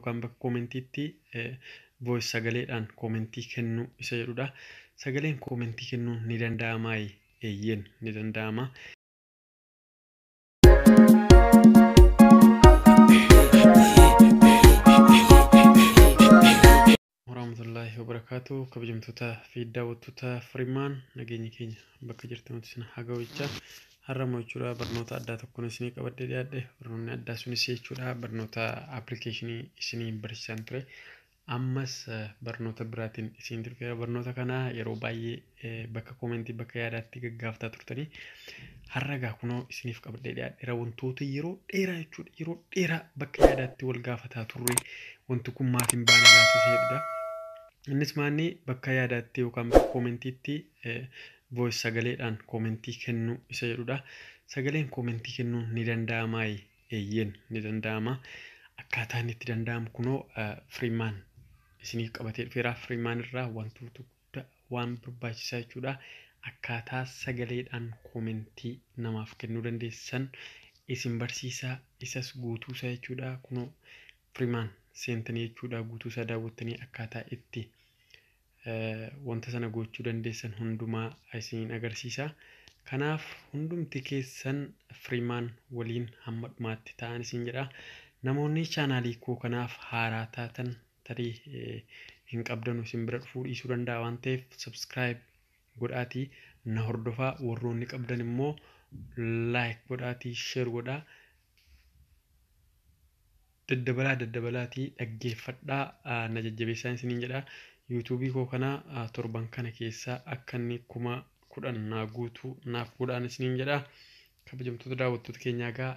yookaan bakka koomentiitti voice sagaleedhaan koomentii kennuu isa jedhudha. Sagaleen koomentii kennuun ni danda'amaa? Eeyyeen, ni danda'ama. Warahmatullahi wabarakaatu. Kabajamtoota fi daawwattoota Firimaan, nageenyi keenya bakka jirtanutti isin haa ga'u jecha, har'a immoo jechuudha barnoota addaa tokkoon isinii qabadhee dhiyaadhe. Barnoonni addaa sunis jechuudha barnoota appilikeeshinii isinii barsiisan ture. Ammas barnoota biraatiin isin turkeera. Barnoota kana yeroo baay'ee bakka koomentii, bakka yaadaatti gaggaafataa turtanii, har'a gaa kunoo isiniif qabadhee dhiyaadheera. Wantoota yeroo dheeraa jechuudha, yeroo dheeraa bakka yaadaatti wal gaafataa turre, wanti kun maaf hin baane laata jedhudha. Innis maanni bakka yaadaatti yookaan bakka koomentiitti voice sagaleedhaan koomentii kennuu isa jedhudha. Sagaleen koomentii kennuun ni danda'amaa? Eeyyeen, ni danda'ama. Akkaataa inni itti danda'amu kunoo Firimaan isiniif qabatee dhufeera. Firimaan irraa wantoota guddaa waan barbaachisaa jechuudha. Akkaataa sagaleedhaan koomentii namaaf kennuu dandeessan isin barsiisaa, isas guutuusaa jechuudha. Kunoo Firimaan seentanii jechuudha guutuusaa daawwattanii akkaataa itti wanta sana gochuu dandeessan hundumaa isin agarsiisa. Kanaaf hundumti keessan Firimaan waliin hamma dhumaatti ta'an isin jedha. Namoonni chaanaalii koo kanaaf haaraa taatan, tarii hin qabdanu, isin bira dhufuu dhiisuu danda'a waan ta'eef, subscribe godhaatii na hordofaa. Warroonni qabdan immoo like godhaatii share godhaa. Daddabalaa daddabalaatii dhaggeeffadhaa, na jajjabeessaa isiniin jedha. Yuutuubii koo kana torban kana keessaa akka inni 10,000 naa guutuu naaf godhaan isiniin jedha. Kabajamtoota daawwattoota keenyaa, egaa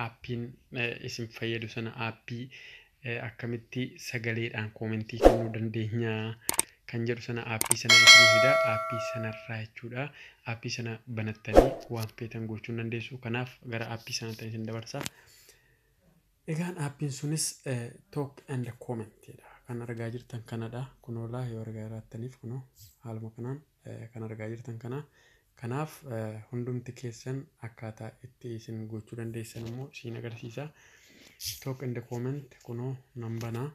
aappiin isin fayyadu sana, aappii akkamitti sagaleedhaan koomentii kennuu dandeenya kan jedhu sana, aappii sana isinii fida. Aappii sanarraa jechuudha. Aappii sana banattanii waan feetan gochuu dandeessu. Kanaaf gara aappii sanatti isin dabarsa. Egaan aappiin sunis Talk and Comment jedha. Kan argaa jirtan kanadha. Kunoolaa yoo argaa jiraattaniif, kunoo haaluma kanaan kan argaa jirtan kana. Kanaaf hundumti keessan akkaataa itti isin gochuu dandeessan immoo isin agarsiisa. Talk and Comment kunoo nan banaa.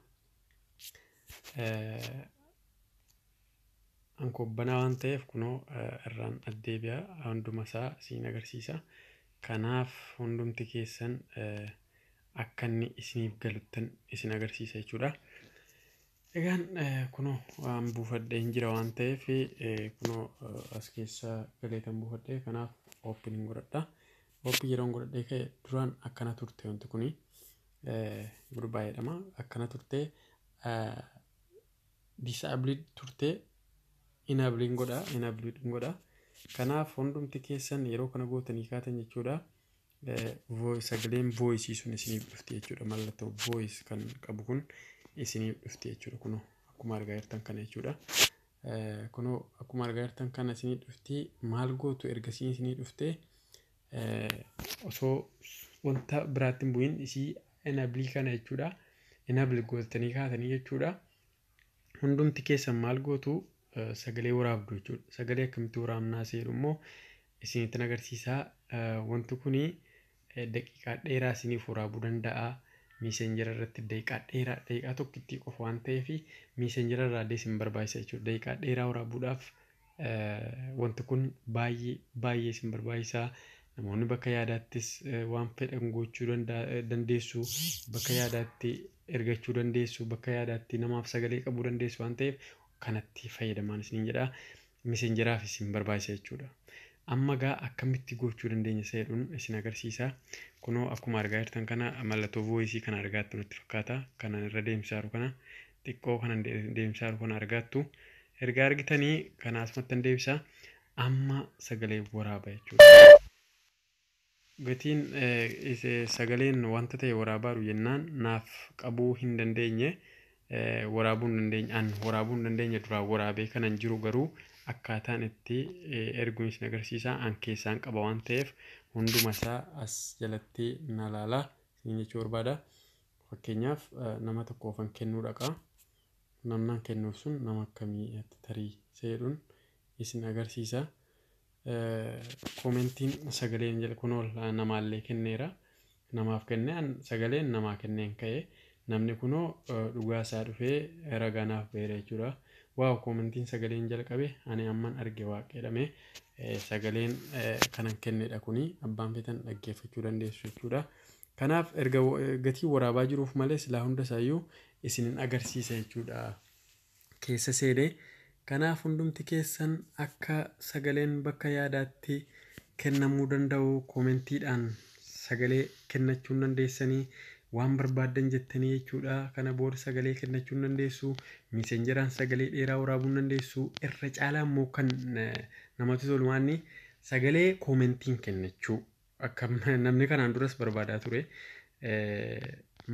Ankoo banaa waan ta'eef kunoo irraan addeebi'a, hunduma isaa isin agarsiisa. Kanaaf hundumti keessan akka inni isiniif galuttan isin agarsiisa jechuudha. Egaan kunoo waan buufadhee hin jira waan ta'eef, kunoo as keessa galeetan buufadhee, kanaaf open godhadha. Open yeroo godhadhee ka'e, duraan akkana turte wanti kuni, gurbaa jedhama. Akkana turte, disable turte, enable godha, enable godha. Kanaaf hundumti keessan yeroo kana gootanii kaatan jechuudha. Sagaleen voice sun isiniif dhufti jechuudha. Mallattoo voice kan qabu kun isiniif dhufti jechuudha. Kunoo akkuma argaa jirtan kana jechuudha. Kunoo akkuma argaa jirtan kana isinii dhufti. Maal gootu? Ergasii isinii dhufte, osoo wanta biraatti hin bu'in isii enable kana jechuudha. Enable gootanii kaatanii jechuudha. Hundumti keessan maal gootu? Sagalee waraabdu jechuudha. Sagalee akkamitti waraabnaa seeru immoo isinitti agarsiisaa. Wanti kuni daqiiqaa dheeraa isiniif waraabuu danda'a. Messenger irratti daqiiqaa dheeraa, daqiiqaa tokkittii qofa waan ta'eef, Messenger irraa illee isin barbaachisa jechuudha. Daqiiqaa dheeraa waraabuudhaaf wanti kun baay'ee baay'ee isin barbaachisa. Namoonni bakka yaadaattis waan fedhan gochuu dandeessu. Bakka yaadaatti ergachuu dandeessu. Bakka yaadaatti namaaf sagalee qabuu dandeessu waan ta'eef, kanatti fayyadamaan isiniin jedha. Messengeraaf isin barbaachisa jechuudha. Amma gaa akkamitti gochuu dandeenya isa jedhuun isin agarsiisa. Kunoo akkuma argaa jirtan kana mallattoo voice kana argaattu natti fakkaata. Kanan irra deemsaa jiru kana, xiqqoo kanan deemsaa jiru kana argaattu. Erga argitanii kana asumatti deebisa. Amma sagalee waraaba jechuudha. Gatiin sagaleen wanta ta'e waraabaa jennaan naaf qabuu hin dandeenye, waraabuu hin dandeenye, an waraabuu hin dandeenye. Duraan waraabee kanan jiru garuu akkaataan itti erguun isin agarsiisa. An keessaan qaba waan ta'eef hunduma isaa as jalatti na laala isin jechuu barbaada. Fakkeenyaaf nama tokkoofan kennuu dhaqa. Namnaan kennuuf sun nama akkamii tarii seedhuun isin agarsiisa. Koomentiin sagaleen jala kunoo namaallee kenneera. Namaaf kennee, sagaleen namaa kenneen ka'e. Namni kunoo dhugaa isaa dhufee ragaa naaf baheera jechuudha. Waaw, koomentiin sagaleen jalqabe ani amman arge Waaq jedhame, sagaleen kanan kennedha kuni, abbaan feetan dhaggeeffachuu dandeessu jechuudha. Kanaaf erga gatii waraabaa jiruuf malee silaa hunda isaayyuu isinin agarsiisa jechuudha. Keessa seenee kanaaf hundumti keessan akka sagaleen bakka yaadaatti kennamuu danda'u koomentiidhaan sagalee kennachuu dandeessanii, waan barbaaddan jettanii jechuudha. Kana booda sagalee kennachuu dandeessu. Miisenjeraan sagalee dheeraa waraabuu dandeessu. Irra caalaa immoo kan namatti tolu waanni sagalee koomentiin kennachuu akka namni kanaan duras barbaadaa ture.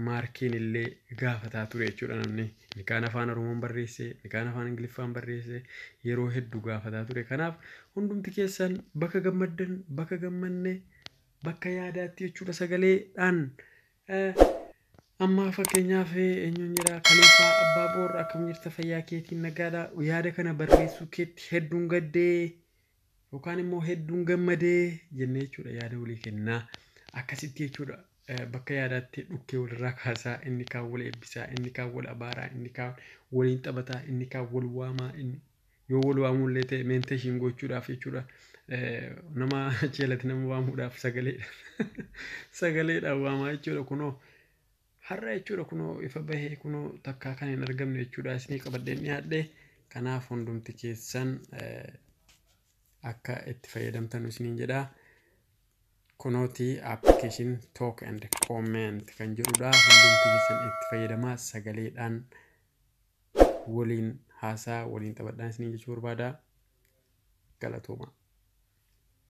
Maarkiin illee gaafataa ture jechuudha namni. Inni kaan afaan Oromoon barreesse, inni kaan afaan Ingiliffaan barreesse, yeroo hedduu gaafataa ture. Kanaaf hundumti keessan bakka gammaddan, bakka gammanne, bakka yaadaatti jechuudha sagaleedhaan. Amma fakkeenyaaf eenyuun jira? Kaliifaa Abbaa Boor, akkam jirta, fayyaa keetiin, nagaadha? Yaada kana barreessuu keetti hedduun gaddee yookaan immoo hedduun gammadee jennee jechuudha yaada walii kennaa akkasitti jechuudha. Bakka yaadaatti dhukkee walirraa kaasaa, inni kaan wal eebbisaa, inni kaan wal abaaraa, inni kaan waliin taphataa, inni kaan wal waamaa, inni yoo wal waamuu illee ta'e meenteeshiin gochuudhaaf jechuudha. Nama ceelatti nama waamuudhaaf sagaleedhaan waamaa jechuudha. Kunoo har'a jechuudha kunoo ifa bahee, kunoo takkaa kan hin argamne jechuudha isinii qabadheen dhiyaadhe. Kanaaf hundumti keessan akka itti fayyadamtan isiniin jedhaa. Kunooti application talk and comment kan jedhudha. Hundumti keessan itti fayyadamaa, sagaleedhaan waliin haasaa waliin taphadhaan isiniin jechuu barbaada. Galatooma.